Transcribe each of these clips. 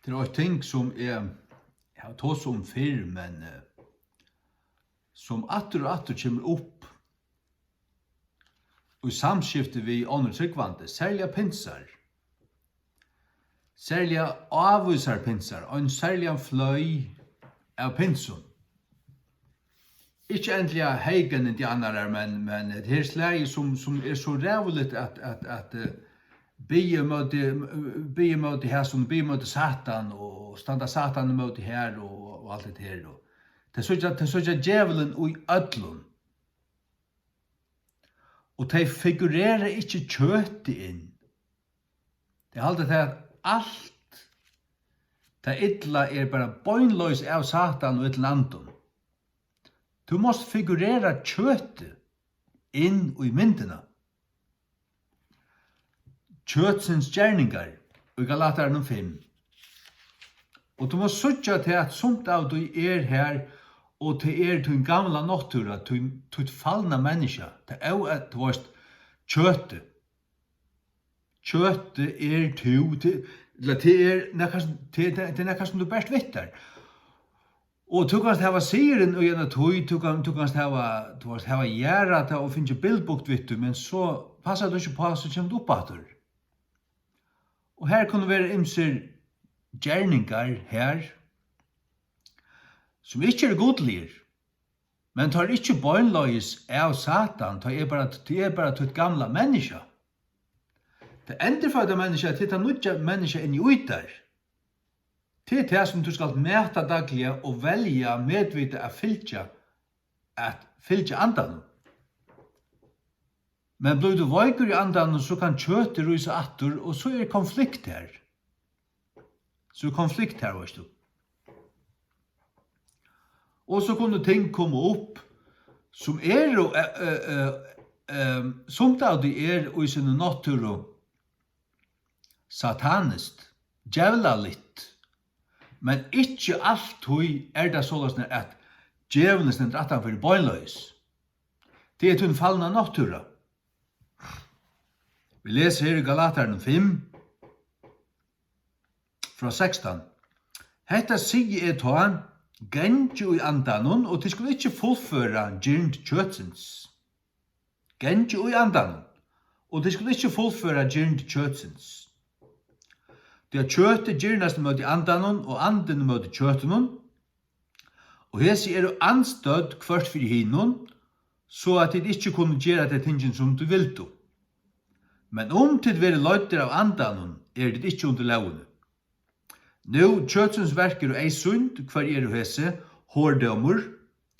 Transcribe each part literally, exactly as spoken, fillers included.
Tað er eitt ting, sum eg havi tosað um fyrr, men, eh, sum aftur og aftur kemur upp í samskifti við onnur trúgvandi, serliga pinsar. Serliga ávísar pinsar, ein serligan fløy av pinsum. Ikki endiliga heygin indianarar, men, men hetta her slagið, sum, sum er so ræðuligt at, at, at, eh, biðja móti, biðja móti hasum, biðja móti Satan og standa Satan ímóti her og, og alt hetta her. Og tey síggja, tey síggja djevulin í øllum. Og tey figurera ikki kjøtið inn. Tey halda tað, at alt tað illa er bara beinleiðis av Satan og illum andum. Tú mást figurera kjøtið inn í myndina. Kjøtsins gerningar í Galatarunum fimm. Og tú mást síggja tað, at sumt av tí er her, og tað er tín gamla náttúra, tín, títt falna menniskja, tað er, tú veist, kjøtið. Kjøtið er tú, tað, ella tað er nakað sum, tað, tað, tað er nakað sum tú bert vitar. Og tú kanst hava sigurin í eina tíð, tú kann, tú kanst hava, tú veist, hava jarðað tað og fingið bilbugt við tí, men so passar tú ikki uppá, so kemur tú upp aftur. Og her kunnu vera ymsir gerningar her, sum ikki eru gudligir, men teir eru ikki beinleiðis av Satan, tað er bara, tað er bara títt gamla menniskja. Tað endurfødda menniskja, tað er tað nýggja menniskja inni í tær. Tað er tað, sum tú skalt meta dagliga og velja medvitað at fylgja, at fylgja andanum. Men blívur tú veikur í andanum, so kann kjøtið rísa aftur, og so er konflikt her. So er konflikt her, veist tú. Og so kunnu ting koma upp, sum eru, eh, eh, eh, eh, sumt av tí er í síni náttúru sataniskt, djevlaligt, men ikki altíð er tað soleiðis, at djevulin stendur aftan fyri beinleiðis. Tað er tín falna náttúra. Vit lesa her í Galatarunum fimm, frá sekstan: "Hetta sigi eg tá, gangið í andanum, og tit skulu ikki fullføra girnd kjøtsins." Gangið í andanum, og tit skulu ikki fullføra girnd kjøtsins. Tí at kjøtið girnast móti andanum, og andin móti kjøtinum, og hesi eru andstødd hvørt fyri hinum, so at tit ikki kunnu gera tey tingini, sum tit vildu. Men um tit verða leiddir av andanum, eru tit ikki undir lógini. Nú, kjøtsins verk eru eyðsýnd, hvørji eru hesi: hordómur,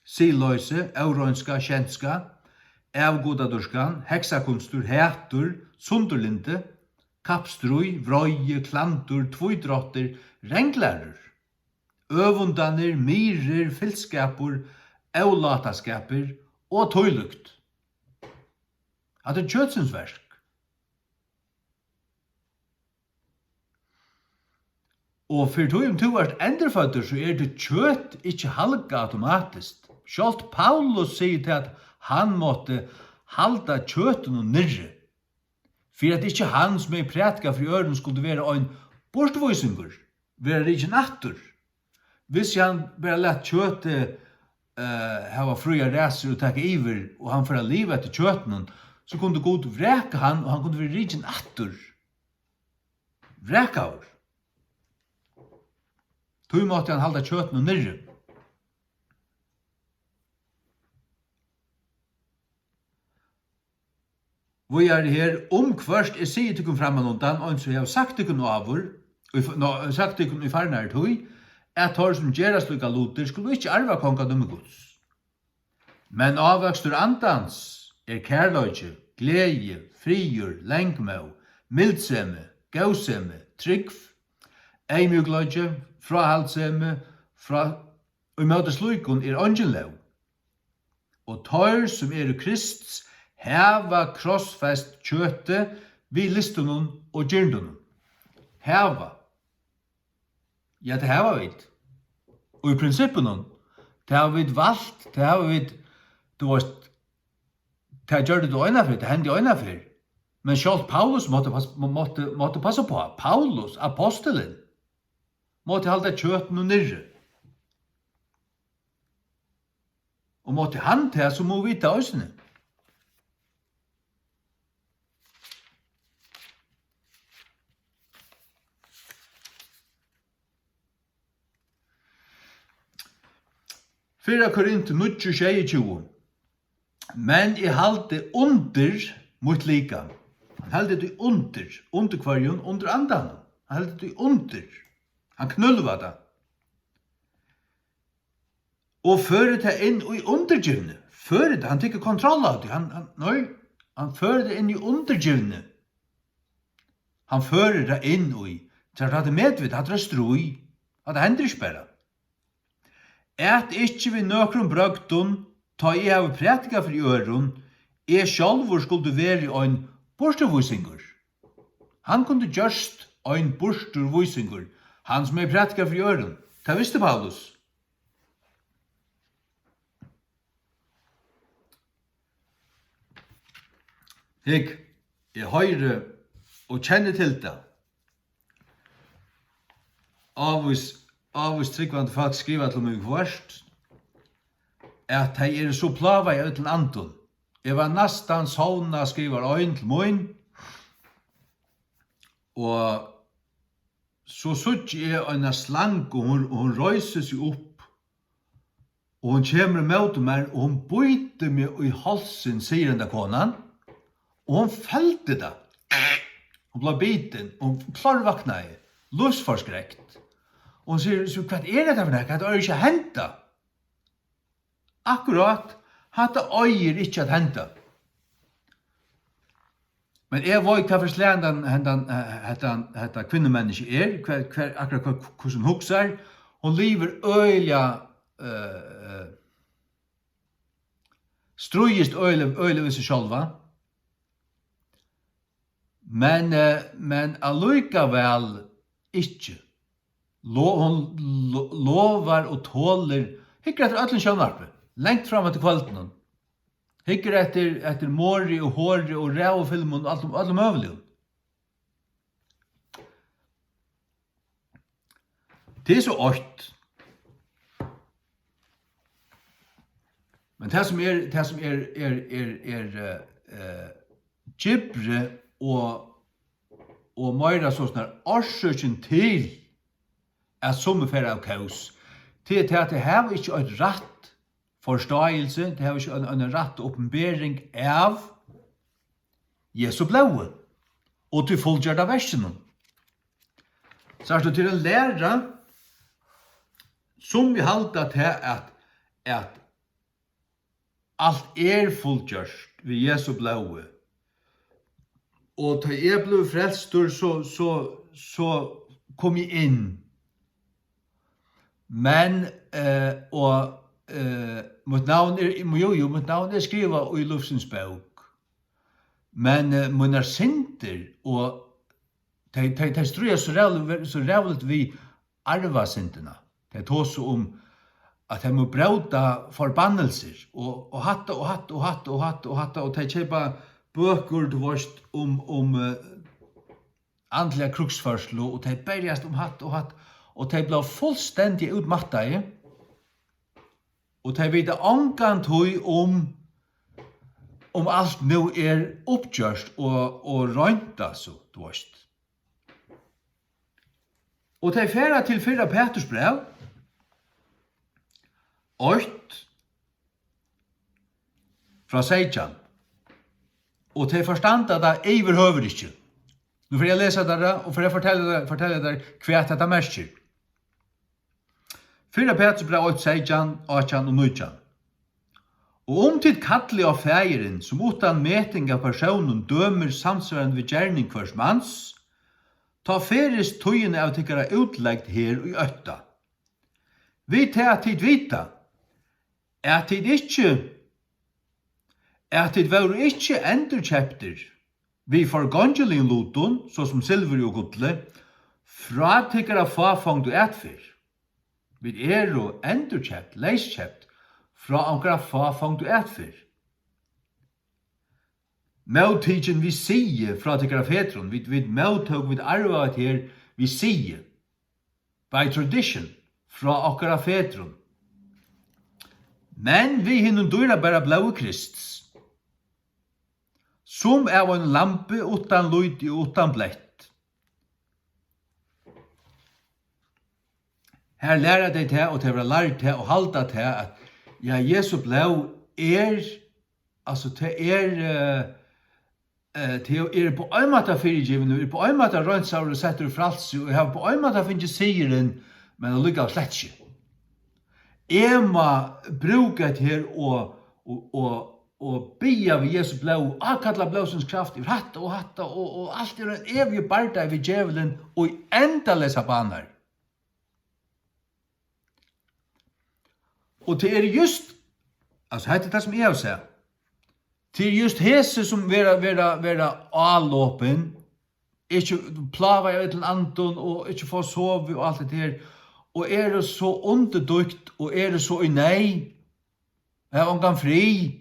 siðloysi, óreinska, skjenska, avgudadýrkan, heksakunstur, hatur, sundurlyndi, kappstríð, vreiði, klandur, tvídráttir, ranglærur, øvundanir, myrðir, fyltskapur, ólátaskapur og tílíkt. Hatta er kjøtsins verk. Og fyri tí, um tú ert endurføddur, so er títt kjøt ikki halgað automatiskt. Sjálvt Paulus sigur tað, at hann mátti halda kjøtinum niðri, fyri at ikki hann, sum hevði prædikað fyri øðrum, skuldi vera ein burturvísingur, vera rikin aftur. Hvis hann bara læt kjøtið, eh, hava fríar ræsir og taka yvir, og hann fer at liva eftir kjøtinum, so kundi Gud vraka hann, og hann kundi verið rikin aftur. Vrakaður. Tí mátti hann halda kjøtinum niðri. Víðari her: "Um hvørt eg sigi tykkum frammanundan, eins og eg havi sagt tykkum áður, í f-, ná, sagt tykkum í farnari tíð, at teir, sum gera slíkar lutir, skulu ikki arva kongadømi Guds. Men ávøkstur andans er kærleiki, gleði, friður, langmóð, mildsemi, góðsemi, trúgv, eyðmjúkleiki, fráhaldssemi, frá, ímóti slíkum er eingin lóg. Og teir, sum eru Krists, hava krossfest kjøtið við lystunum og girndunum." Hava. Ja, tað hava vit. Og í prinsippinum, tað hava vit valt, tað hava vit, tú veist, tað gjørdi tú eina ferð, tað hendi eina ferð. Men sjálvt Paulus mátti pass-, mátti, mátti passa uppá. Paulus, apostelin. mátti halda kjøtinum niðri. Og mátti hann tað, so mugu vit tað eisini. Fyrra Korint níggju sjeyogtjúgu. Men eg haldi undir mítt likam. Hann heldur tí undir. Undir hvørjum? Undir andanum. Hann heldur tí undir. Hann knúlvar tað. Og førir tað inn í undirgivni. Førir tað, hann tekur kontroll av tí. Hann, hann, nei, hann førir tað inn í undirgivni. Hann førir tað inn í. Tað er, tað er medvitað, tað er stríð. Tað hendir ikki bara. At ikki við nøkrum brøgdum, tá eg havi prædikað fyri øðrum, eg sjálvur skuldi verið ein burturvísingur. Hann kundi gjørst ein burturvísingur, hann sum hevði prædikað fyri øðrum. Tað visti Paulus. Hygg, eg hoyri og kenni til tað. Ávís, ávís trúgvandi fólk skriva til mín viðhvørt, at tey eru so plágað í øllum andum. Eg var næstan sovnað, skrivar ein til mín, og so síggi eg eina slangu, og hon, og hon reisir seg upp, og hon kemur ímóti mær, og hon bítur meg í hálsin, sigur henda konan, og hon føldi tað. Hon bleiv bitin, og hon klárvaknaði, lívsforskrekkt. Og hon sigur, so, hvat er hetta fyri nakað? Hetta eigur ikki at henda. Akkurát, hatta eigur ikki at henda. Men eg veit, hvat fyri slag hendan, hendan, eh, hendan, hetta kvinnumenniskja er, hvar, hvar, akkurát hvat, hvussu hon hugsar. Hon livir øgiliga, eh, eh, stríðist øgiliga, øgiliga við seg sjálva. Men, eh, men allíkavæl ikki. Lo-, hon lo-, lovar og tolir, hyggur eftir øllum sjónvarpi, langt fram eftir kvøldinum. Hyggur eftir, eftir morði og hori og ræðufilmum og øllum, øllum møguligum. Tað er so eitt. Men tað sum er, tað sum er, er, er, er, eh, eh, gibri og, og meira sostatt orsøkin til, at summi fara av kós, tað er tað, at tey hava ikki eitt rætt forstáilsi, tey hava ikki ein, ein rætta opinbering av Jesu blóði og tí fullgjørda verkinum. Sært tú, til ein læra, sum vit halda tað, at, at alt er fullgjørt við Jesu blóði, og tá eg blívi frelstur, so, so, so kom eg inn. Men, eh, og, eh, mítt navn er, jú, jú, mítt navn er skrivað í lívsins bók. Men, eh, mínar syndir og tey, tey, tey stríða so ræðuliga, so ræðuligt við arvasyndina. Tey tosa um, at tey mugu bróta forbannilsir og, og hatta og hatta og hatta og hatta og hatta, og tey keypa bøkur, tú veist, um, um, eh, andliga krígsførslu, og tey berjast um hatt og hatt, og tey blíva fullstendiga útmattaði, og tey vita ongantíð um, um alt nú er uppgjørt og, og roynt, altso, tú veist. Og tey fara til fyrra Peturs bræv, eitt, frá seytjan. Og tey forstanda tað yvirhøvur ikki. Nú fari eg at lesa tær tað, og fari at fortelja tær, fortelja tær, hvat hetta merkir. Fyrra Peturs bræv eitt, seytjan, átjan og nítjan. Og um tit kallið á Faðirin, sum uttan meting av persónum dømir samsvarandi við gerning hvørs mans, tá ferist tíðin av tykkara útlegd her í ótta. Við tað, at tit vita, at tit ikki, at tit vóru ikki endurkeyptir við forgongiligum lutum, so sum silvuri og gulli, frá tykkara fáfongdu atferð. Vit eru endurkeypt, leyskeypt frá onkra fáfongdu atferð. Móttikin við siði frá tykkara fedrum, vit, vit móttóku, vit arvaðu hetta her við siði. by tradition, frá okkara fedrum, men við hinum dýrabara blóði Krists, sum av einum lambi uttan lýti og uttan blett. Har læra tey tað, og tey verða lærd tað, og halda tað, at, ja, Jesu blóð er, altso, tað er, eh, eh, tað er á ein máta fyrigivið, er á ein máta reinsaður og settur í frælsi, og hava á ein máta fingið sigurin, men allíkavæl slett ikki. Eg má brúka hetta her og, og, og, og biðja við Jesu blóð, ákalla blóðsins kraft yvir hatta og hatta og, og alt er ein evigur bardagi við djevulin og í endaleysa banar. Og tað er júst, altso, hetta er tað, sum eg havi sæð. Tað er júst hesi, sum verða, verða, verða álopin, ikki plágaðir av illum andum og ikki fáa sovið og alt hetta her, og eru so undirdýgt og eru so í neyð, hava ongan frið.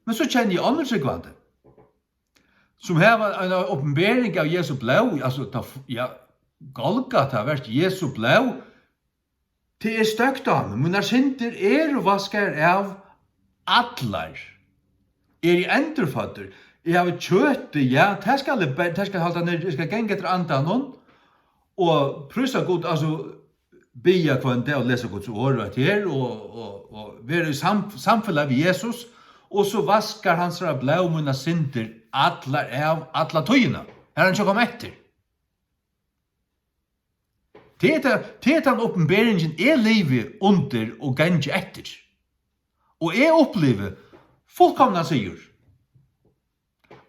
Men so kenni eg onnur trúgvandi, sum hava eina opinbering av Jesu blóð, altso, tað f-, ja, Golgata, vert Jesu blóð, tað er støkt á meg. Mínar syndir eru vaskaðar av allar. Eg eri endurføddur. Eg havi kjøtið, ja, tað skal eg be-, tað skal halda niðri, eg skal ganga eftir andanum og prísa Gud, altso, biðja hvønn dag og lesa Guds orð og hetta her og, og, og vera í sam-, samfelag við Jesus, og so vaskar hansara blóð mínar syndir allar av, alla tíðina. Har hann ikki kom eftir. Tað er ta-, tað er tann opinberingin, eg livi undir og gangi eftir. Og eg upplivi fullkomnan sigur.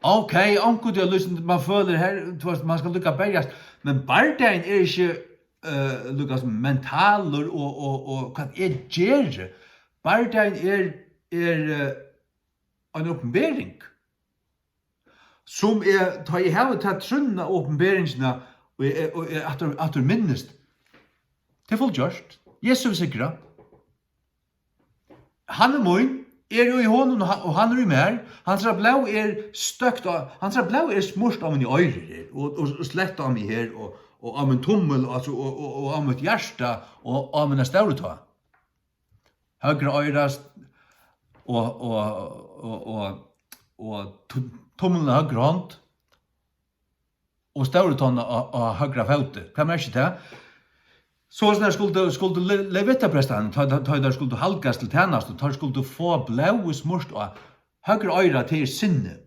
Ok, onkuntíð er lýsandi, man følir her, tú veist, man skal líka berjast, men bardagin er ikki, eh, líka sum mentalur og, og, og hvat eg geri. Bardagin er, er, eh, ein opinbering, sum eg, tá eg havi ta trúnna opinberingina, og eg, og eg aftur, aftur minnist, tað er fullgjørt. Jesus hevur sigrað. Hann er mín, eg eri í honum, og hann, og hann er í mær. Hansara blóð er støkt á, hansara blóð er smurt á míni oyru her, og, og, og slett á meg her, og, og á mín tummil, altso, og, og, og á mítt hjarta, og á mína stóru tá. Høgra oyra st-, og, og, og, og, og tu-, tummilin á høgru hond, og stóru tánna á, á høgra fóti. Hvat merkir tað? Soleiðis skuldu, skuldu le-, levitaprestarnir, tá, tá, tá teir skuldu halgast til tænastu, teir skuldu fáa blóðið smurt á. Høgra oyra, tað er sinnið.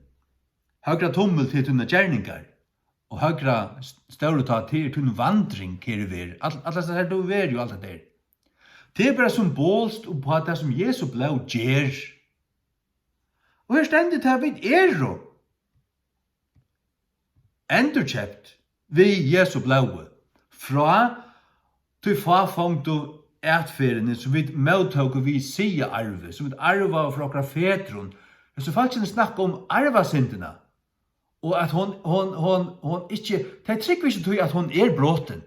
Høgra tummil, tað er tínar gerningar. Og høgra s-, stóru tá, tað er tín vandring her í verð. All-, allar hesar her, tú verð og alt tað har. Tað er bara symbolskt upp á tað, sum Jesu blóð ger. Og her stendur tað, vit eru endurkeypt við Jesu blóði, frá tí fáfongdu atferðini, sum vit móttóku við siðaarvi, sum vit arvaðu frá okkara fedrum. Hesi fólkini snakka um arvasyndina, og at hon, hon, hon, hon ikki, tey trúgva ikki tí, at hon er brotin.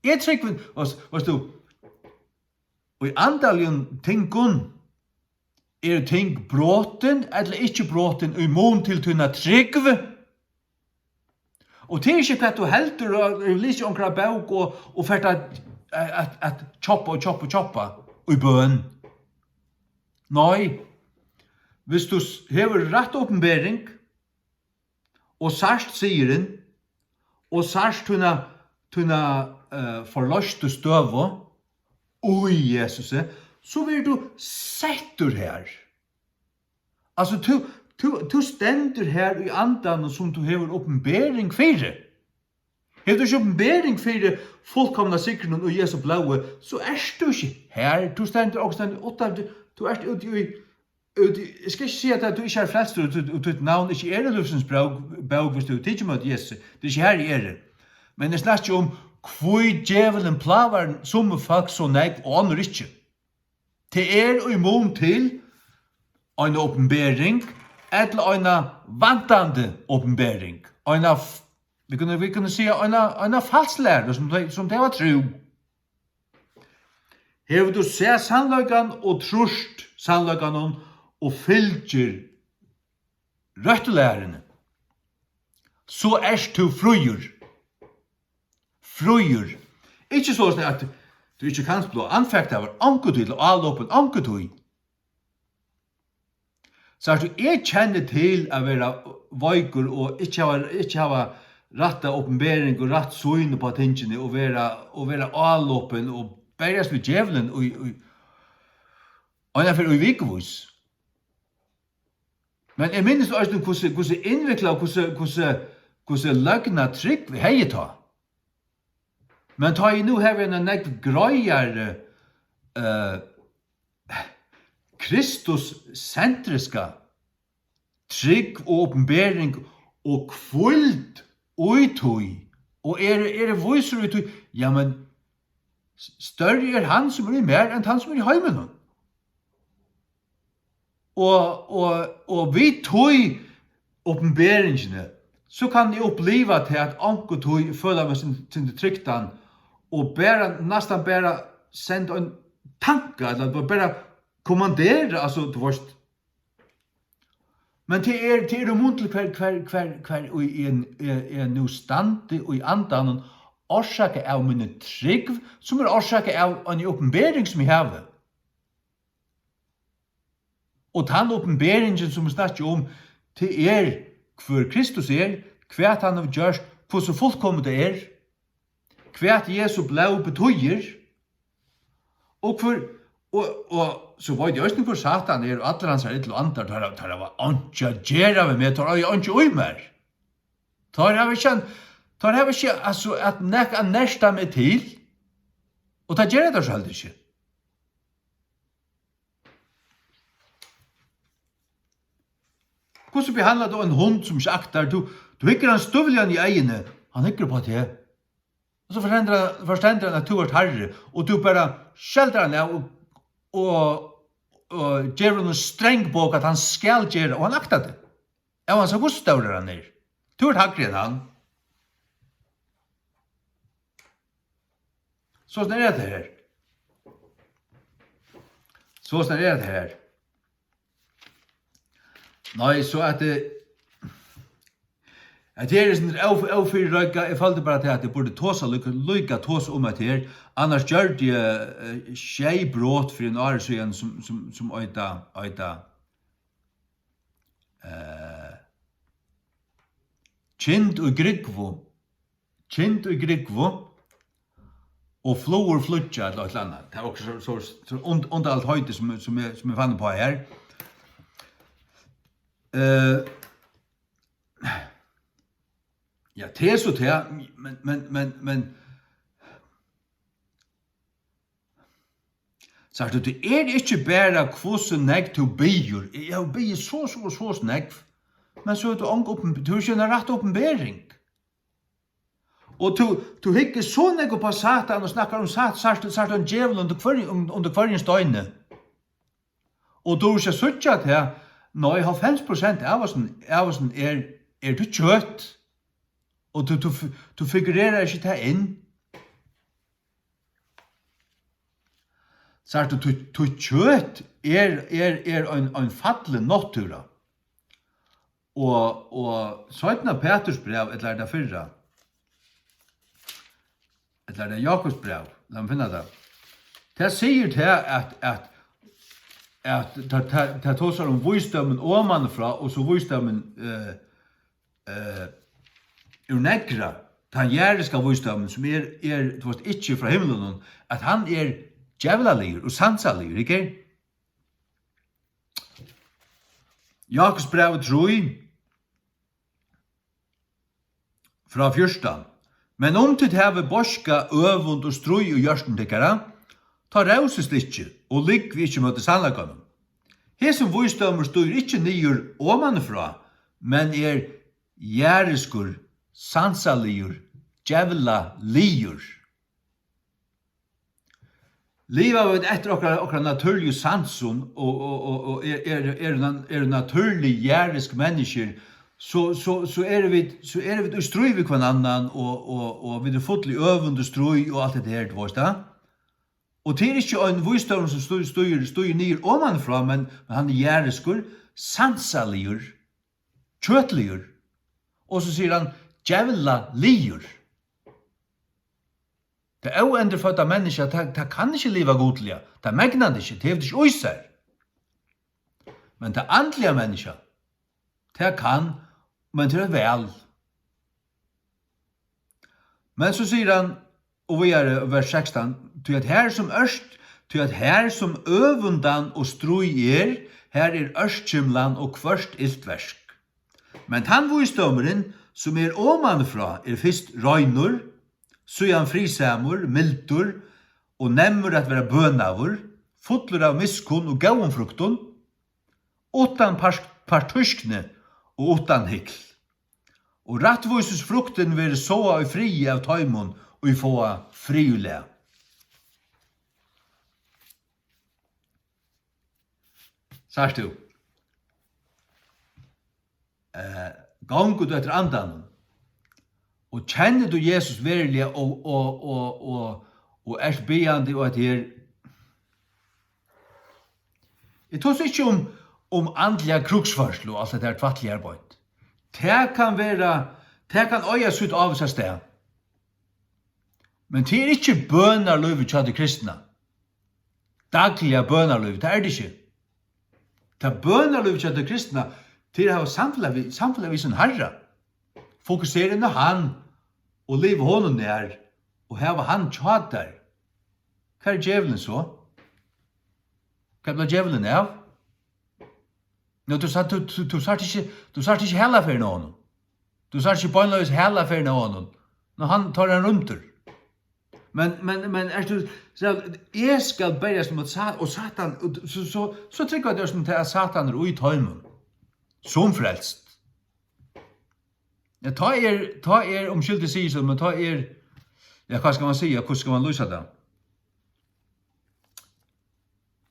Eg trúgvi, veitst, veitst tú, í andaligum tingum eru ting brotin ella ikki brotin í mun til tína trúgv. Og tað er ikki hvat tú heldur og, og lesur onkra bók og, og fert at, at, at, at choppa og choppa og choppa í bøn. Nei, viss tú s-, hevur rætt opinbering, og sært sigurin, og sært tína, tína, eh, forloystu støðu í Jesusi, so verður tú settur har. Altso, tú, tú, tú stendur har í andanum, sum tú hevur opinbering fyri. Hevur tú ikki opinbering fyri fullkomna sigrinum í Jesu blóði, so ert tú ikki har. Tú stendur onkustaðni uttanfyri, tú ert úti í Út, eg skal ikki siga tað, at tú ikki ert frelstur, og títt, og títt navn ikki er í lívsins bók, bók, viss tú hevur tikið ímóti Jesusi. Tað er ikki har eg eri. Men eg snakki um, hví djevulin plágar summi fólk so nógv og onnur ikki. Tað er í mun til eina opinbering ella eina vantandi opinbering. Eina f-, vit kunnu, vit kunnu siga eina, eina falslæru, sum tey, sum tey hava trúð. Hevur tú sæð sannleikan og trýrt sannleikanum og fylgir røttu læruni, so ert tú fríur. fríur. Ikki soleiðis, at tú ikki kanst blíva anfektaður onkuntíð, til álopin onkuntíð. Sært tú, eg kenni til at vera veikur og ikki hava, ikki hava rætta opinbering og rætt sýn upp á tingini og vera, og vera álopin og berjast við djevulin í, í, eina ferð í vikuvís. Men eg minnist eisini, hvussu, hvussu innviklað og hvussu, hvussu, hvussu løgna trúgv eg hevði tá. Men tá eg nú havi eina nógv greiðari, eh, Kristussentriska trúgv og opinbering og hvíld í tí, og er, er vísur í tí, ja, men s-, størri er hann, sum er í mær, enn tann, sum er í heiminum. Og, og, og við tí opinberingini, so kann eg uppliva tað, at onkuntíð føla meg sum, sum trygdan, og bara, næstan bara senda ein tanka, ella bara kommandera, altso, tú veist. Men tað er, tað er í mun til hvar, hvar, hvar, hvar í eg, eg, eg nú standi í andanum, orsakað av míni trúgv, sum er orsakað av eini opinbering, sum eg havi. Og tann opinberingin, sum vit snakka um, tað er, hvør Kristus er, hvat hann hevur gjørt, hvussu fullkomið tað er, hvat Jesu blóð betýðir, og hvør, og, og so veit eg eisini, hvør Satan er, og allir hansara illu andar, teir, teir hava einki at gera við meg, teir eiga einki í mær. Teir hava ikki, teir hava ikki, altso, at nek-, at nerta meg til, og tað gera teir so heldur ikki. Hvussu behandlar tú ein hund sum ikki aktar? Tú, tú hyggur hann støvliga í eyguni, hann hyggur upp á teg. Og so forstendur hann, forstendur hann, at tú ert harri, og tú bara skeldur hann av og, og, og gevur honum strang bók, at hann skal gera, og hann aktar teg. Av hann, so hvussu stórur hann er. Tú ert hægri enn hann. Soleiðis er tað her. Soleiðis er tað her. Nei, so at, eh, at her er eitt sindur óf-, ófyrireikað, eg føldi bara til, at eg burdi tosa líka, líka tosa um hetta her. Annars gjørdi eg, eh, sjey brot fyri einum ári síðan, sum, sum, sum eita, eita, eh, Kind í grúgvu. Kind í grúgvu og flugur flýggja ella eitt ella annað. Tað var okkurt so, so, so und-, undarligt heiti, sum, sum eg, sum eg fann upp á her. Eh, ja, tað er so tað, men, men, men, men, Sært tú, tað er ikki bara, hvussu nógv tú biður. Eg havi biðið so, so, so, so nógv. Men so hevur tú onga opin-, tú hevur ikki eina rætta opinbering. Og tú, tú hyggur so nógv upp á Satan og snakkar um Sat-, sært, sært um djevulin undir hvørjum, um, undir hvørjum steini. Og tú ert ikki at síggja tað, nei, hálvfems prosent av oss, av oss er, er tú kjøt. Og tú, tú, tú figurerar ikki tað inn. Sært tú, tú, tú kjøt er, er, er ein, ein fallin náttúra. Og, og seinna Pæturs bræv, ella er tað fyrra? Ella er tað Jakobs bræv? Lat meg finna tað. Tað sigur tað, at, at, at tað, tað, tað tosar um vísdómin omanfrá, og so vísdómin, eh, eh, úr neðra, tann jarðiska vísdómin, sum er, er, tú veist, ikki frá himlunum, at hann er djevlaligur og sansaligur, ikki? Jakobs bræv trý, frá fjúrtan. Men um tit hava beiska øvund og stríð í hjørtum tykkara, tá rósist ikki, og lúgvið ikki móti sannleikanum. Hesin vísdómur stígur ikki niður omanfrá, men er jarðiskur, sansaligur, djevlaligur. Liva vit eftir okkara, okkara natúrligu sansum og, og, og, og er, er, eru na-, eru natúrlig jarðisk menniskjur, so, so, so eru vit, so eru vit í stríð við hvønn annan og, og, og vit eru full í øvund og stríð og alt hetta her, tú veist tað. Og tað er ikki ein vísdómur sum stígur, stígur, stígur niður omanfrá, men, men hann er jarðiskur, sansaligur, kjøtligur. Og so sigur hann, djevlaligur. Tað óendurfødda menniskja, tað, tað kann ikki liva gudliga. Tað megnar tað ikki, tað hevur tað ikki í sær. Men tað andliga menniskja, tað kann, men til eitt væl. Men so sigur hann, og víðari, vers sekstan: "Tí at har sum ørk, tí at har sum øvundan og stríð er, har er ørkymlan og hvørt ilt verk. Men tann vísdómurin, sum er omanfrá, er fyrst reinur, síðan friðsamur, mildur og nemmur at vera bønaður, fullur av miskunn og góðum fruktum, uttan part-, partískni og uttan hykl. Og rættvísisfruktin verður sáað í friði av teimum, ið fáa friðarlag." Sært tú? Eh, gongur tú eftir andanum, og kennir tú Jesus veruliga og, og, og, og, og ert biðjandi og hetta her. Eg tosi ikki um, um andliga krígsførslu og alt hetta her tvætlið her beint. Tað kann vera, tað kann eiga sítt ávísa stað. Men tað er ikki bønarlívið hjá tí kristna. Dagliga bønarlívið, tað er tað ikki. Tað bønarlívið hjá tí kristna, tað er at hava samfelag við, samfelag við sín Harra. Fokusera inn á hann og liva honum nær og hava hann hjá tær. Hvar er djevulin so? Hvar bleiv djevulin av? Nú, tú sært, tú, tú, tú sært ikki, tú sært ikki halaferðina á honum. Tú sært ikki beinleiðis halaferðina á honum. Nú, hann, tá er hann rýmdur. Men, men, men ert tú, so, eg skal berjast móti Sa-, og Satan, og so, so, so trúgva tey sum tað, at Satan er í teimum, sum frelst. Ja, tá er, tá er, umskylda eg sigi so, men tá er, ja, hvat skal man siga, hvussu skal man lýsa tað?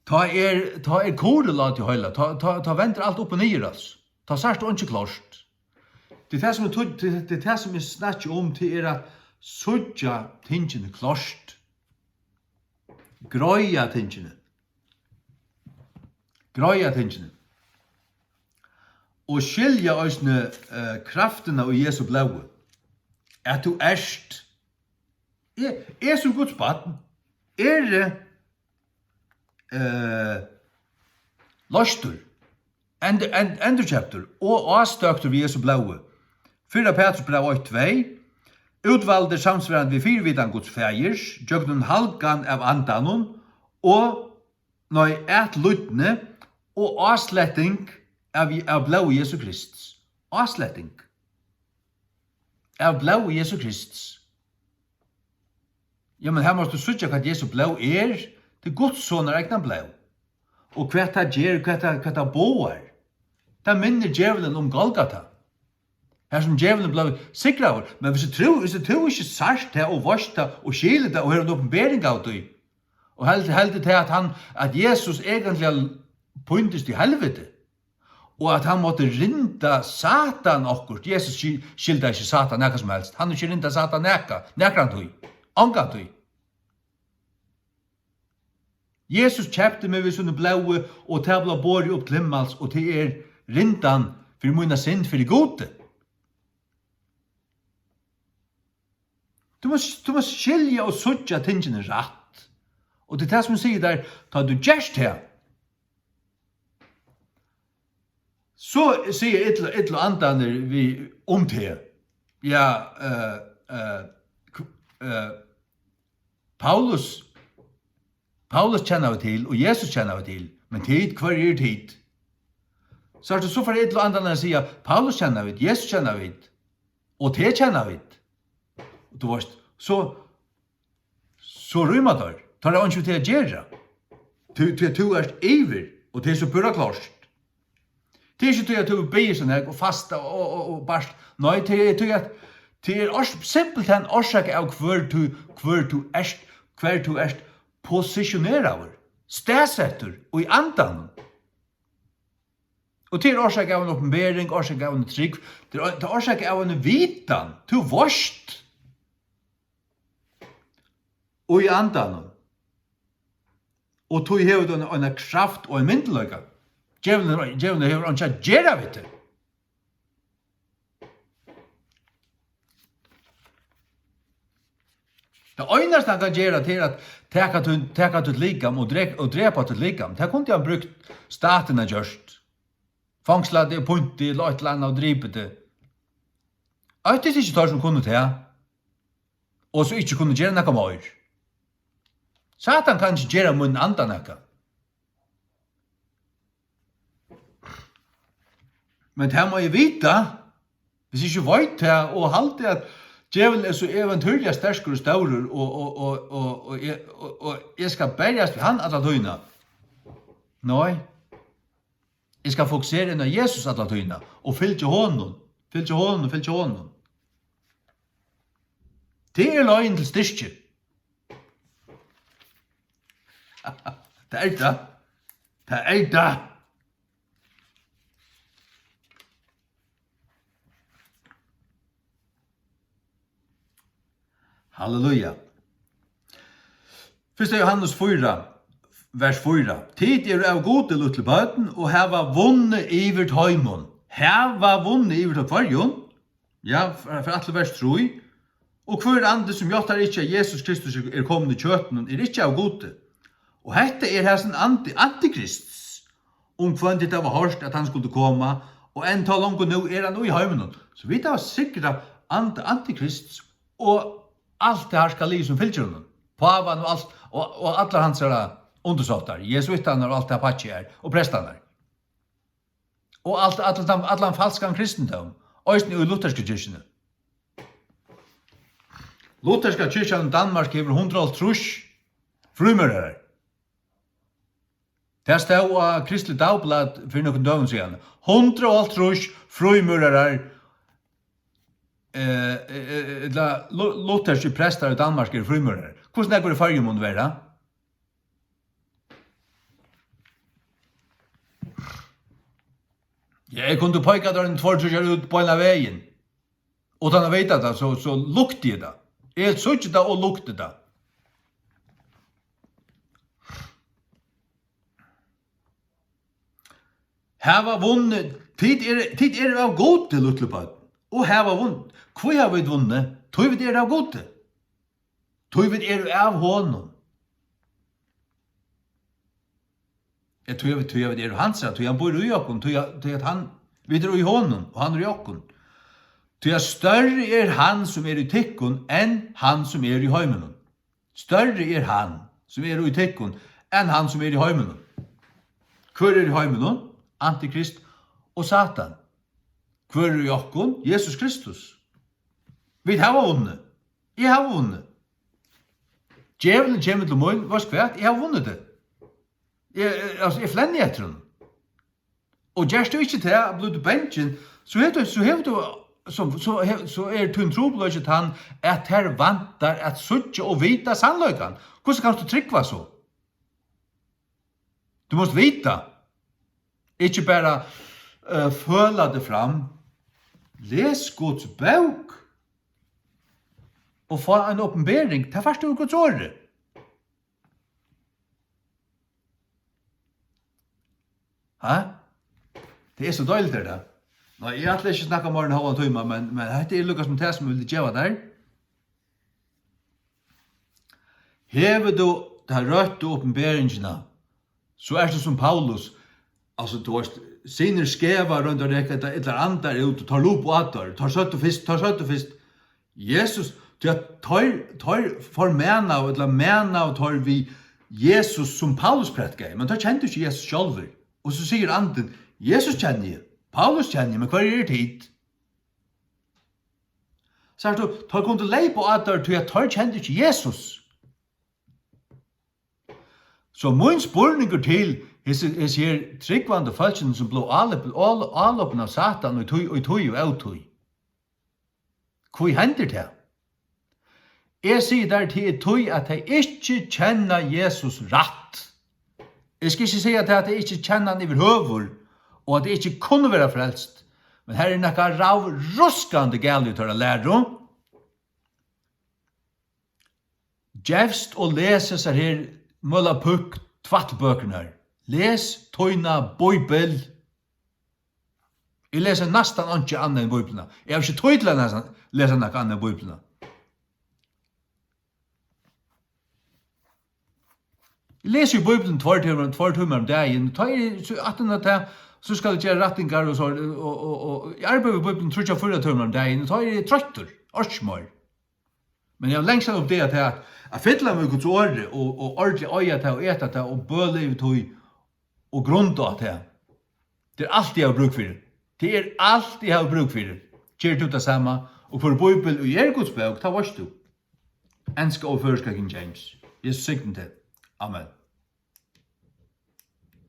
Tá er, tá er kurið látið heila, tá, tá, tá vendir alt upp og niður, altso. Tá sært tú einki klárt. Tað er tað, sum eg tý-, tað, tað er tað, sum eg snakki um, tað er at síggja tingini klárt. Greiða tingini. Greiða tingini. Og skilja eisini, eh, kraftina í Jesu blóði. At tú ert, eg, eg sum Guds barn, eri, eh, loystur, endur-, end-, endurkeyptur og ástøktur við Jesu blóði. Fyrra Petrus bræv eitt tvey: "Útvaldir samsvarandi við fyrivitan Guds Faðirs, gjøgnum halgan av Andanum og, nei, atlídni og ásletting av, av blóði Jesu Krists." Ásletting av blóði Jesu Krists. Ja, men her mást tú síggja, hvat Jesu blóð er. Tað er Guds sonar egna blóð. Og hvat tað ger, hvat tað, hvat tað boðar. Tað minnir djevulin um Golgata. Har sum djevulin bleiv sigraður. Men viss tú trú-, viss tú ikki sært tað og veitst tað og skilur tað og hevur eina opinbering av tí, og heldur, heldur tað, at hann, at Jesus eigentliga píntist í helviti, og at hann mátti rinda Satan okkurt. Jesus sky-, skyldar ikki Satan nakað sum helst. Hann hevur ikki rindað Satan nakað, nakrantíð. Ongantíð. Jesus keypti meg við sínum blóði, og tað bleiv borið upp til himmals, og tað er rindan fyri mína synd fyri Gudi. Tú mást, tú mást skilja og síggja tingini rætt. Og tað er tað, sum eg sigi tær, tá tú gert tað, so siga illu, illu andarnir við, um teg: "Ja, eh, eh, k-, eh, Paulus, Paulus kenna vit til, og Jesus kenna vit til, men tit, hvørji eru tit?" Sært tú, so fara illu andarnir at siga: "Paulus kenna vit, Jesus kenna vit, og teg kenna vit." Og tú veitst, so, so rýma teir. Teir hava einki við teg at gera. Tú, tú, tú ert yvir, og tað er so púra klárt. Tað er ikki tí, at tú biður so nógv og fasta og, og, og, og bart. Nei, tað er tí, at tað er ors-, simpelthen orsakað av, hvør tú, hvør tú ert, hvar tú ert posisjoneraður, staðsettur í andanum. Og tað er orsakað av eini opinbering, orsakað av eini trúgv, tað er, tað er orsakað av eini vitan. Tú veitst. Og í andanum. Og tí hevur tú eina, eina kraft og ein myndugleika. Djevulin, djevulin hevur einki at gera við teg. Tað einasta hann kann gera, tað er at taka tín, taka títt likam og dre-, og drepa títt likam. Tað kundi hann brúkt statin at gjørt. Fongslað teg, pínt teg, ella eitt ella annað og dripið teg. Óttist ikki teir sum kunnu tað, og so ikki kunnu gera nakað meir. Satan kann ikki gera mín anda nakað. Men tað má eg vita. Hvis eg ikki veit tað, og haldi at djevulin er so eventýrliga sterkur og stórur, og, og, og, og, og, eg, og, og eg skal berjast við hann alla tíðina. Nei. Eg skal fokusera inn á Jesus alla tíðina og fylgja honum, fylgja honum, fylgja honum. Tað er leiðin til styrki. Tað er tað. Tað er tað. Halleluja. Fyrsta Jóhannes fýra, vers fýra. Tit eru av Gudi, lítlu børn, og hava vunnið yvir teimum. Hava vunnið yvir teimum hvørjum? Ja, for, for alt vers trý. Og hvør andi, sum játtar ikki, at Jesus Kristus er, er komin í kjøtinum, er ikki av Gudi. Og hetta er hasin andi, antikrists, um hvønn tit hava hoyrt, at hann skuldi koma, og enn tá longu nú er hann í heiminum. So vit hava sigrað anda antikrists og alt tað harðska lið, sum fylgir honum. Pávan og alt, og, og allar hansara undirsóttar, jesuittarnar og alt tað pakkið her, og prestarnar. Og alt, allan, allan falskan kristindóm, eisini í luthersku kirkjuni. Lutherska kirkjan í Danmark hevur hundrað og hálvtrýss frímúrarar. Tað stóð á Kristeligt Dagblad fyri nøkrum døgum síðan. Hundrað og hálvtrýss frímúrarar, eh, eh, eh, ella lu-, lutherskir prestar í Danmark eru frímúrarar. Hvussu nógv í Føroyum munnu vera? Ja, eg kundi peikað teir eini tveir, tríggjar út beinan vegin. Uttan at vita tað, so, so lukti eg tað. Eg síggi tað og lukti tað. Hava vunnið, tit eru, tit eru av Gudi, lítlu børn, og hava vunnið. Hví hava vit vunnið? Tí vit eru av Gudi. Tí vit eru av honum. Eh, tí, tí vit eru hansara, tí hann býr í okkum, tí, tí at hann, vit eru í honum, og hann er í okkum. Tí at størri er hann, sum er í tykkum, enn hann, sum er í heiminum. Størri er hann, sum er í tykkum, enn hann, sum er í heiminum. Hvør er í heiminum? Antikrist og Satan. Hvør er í okkum? Jesus Kristus. Vit hava vunnið. Eg havi vunnið. Djevulin kemur til mín, veitst hvat? Eg havi vunnið teg. Eg, eg, altso, eg flenni eftir honum. Og gert tú ikki tað, blívur tú bangin, so hevur tú, so hevur tú, so, so he-, so er tín trupulleiki tann, at tær vantar at síggja og vita sannleikan. Hvussu kanst tú trúgva so? Tú mást vita. Ikki bara, eh, føla teg fram. Les Guds bók og fá eina opinbering. Tað fært tú úr Guds orði. Ha? Tað er so deiligt, er tað? Nei, eg ætli ikki at snakka meira enn hálvan tíma, men, men hetta er líka sum tað, sum eg vildi geva tær. Hevur tú ta røttu opinberingina, so ert tú sum Paulus. Altso, tú veitst, synir Skeva royndu at reka ella, ella andar út, og teir lupu á teir. Teir søgdu fyrst, teir søgdu fyrst, Jesus, tí at teir, teir formanaðu ella manaðu teir við Jesus, sum Paulus prædikaði, men teir kendu ikki Jesus sjálvir. Og so sigur andin, Jesus kenni eg, Paulus kenni eg, men hvørjir eru tit? Sært tú, teir kundu leypa á teir, tí at teir kendu ikki Jesus. So mín spurningur til hesi, hesi her trúgvandi fólkini, sum bleiv álop-, ál-, álopin av Satan í tíð, í tíð og ótíð. Hví hendir tað? Eg sigi tær, tað er tí, at tey ikki kenna Jesus rætt. Eg skal ikki siga tað, at tey ikki kenna hann yvirhøvur, og at tey ikki kunnu vera frelst. Men her er nakað rævruskandi galið í teirra læru. Gevst og les hesar her møllapukk tvætlbøkurnar. Les tína bíbel. Eg lesi næstan einki annað enn Bíbliuna. Eg havi ikki tíð til at lesa, lesa nakað annað enn Bíbliuna. Eg lesi í Bíbliuni tveir tímar, tveir tímar um dagin. Tá eg so aftan á tað, so skal eg gera rættingar og so, og, og, og eg arbeiði við Bíbliuni tríggjar, fýra tímar um dagin. Tá eri eg troyttur, orki ikki meir. Men eg havi langt síðan uppdagað tað, at, at fylla meg við Guds orði og, og ordiliga eiga tað og eta tað og bøna yvir tí og grunda á tað. Tað er alt, eg havi brúk fyri. Tað er alt, eg havi brúk fyri. Ger tú tað sama, og hvør bíbel, og er Guds bók, tað veitst tú. Enska og føroyska King James. Jesus signi teg. Amen.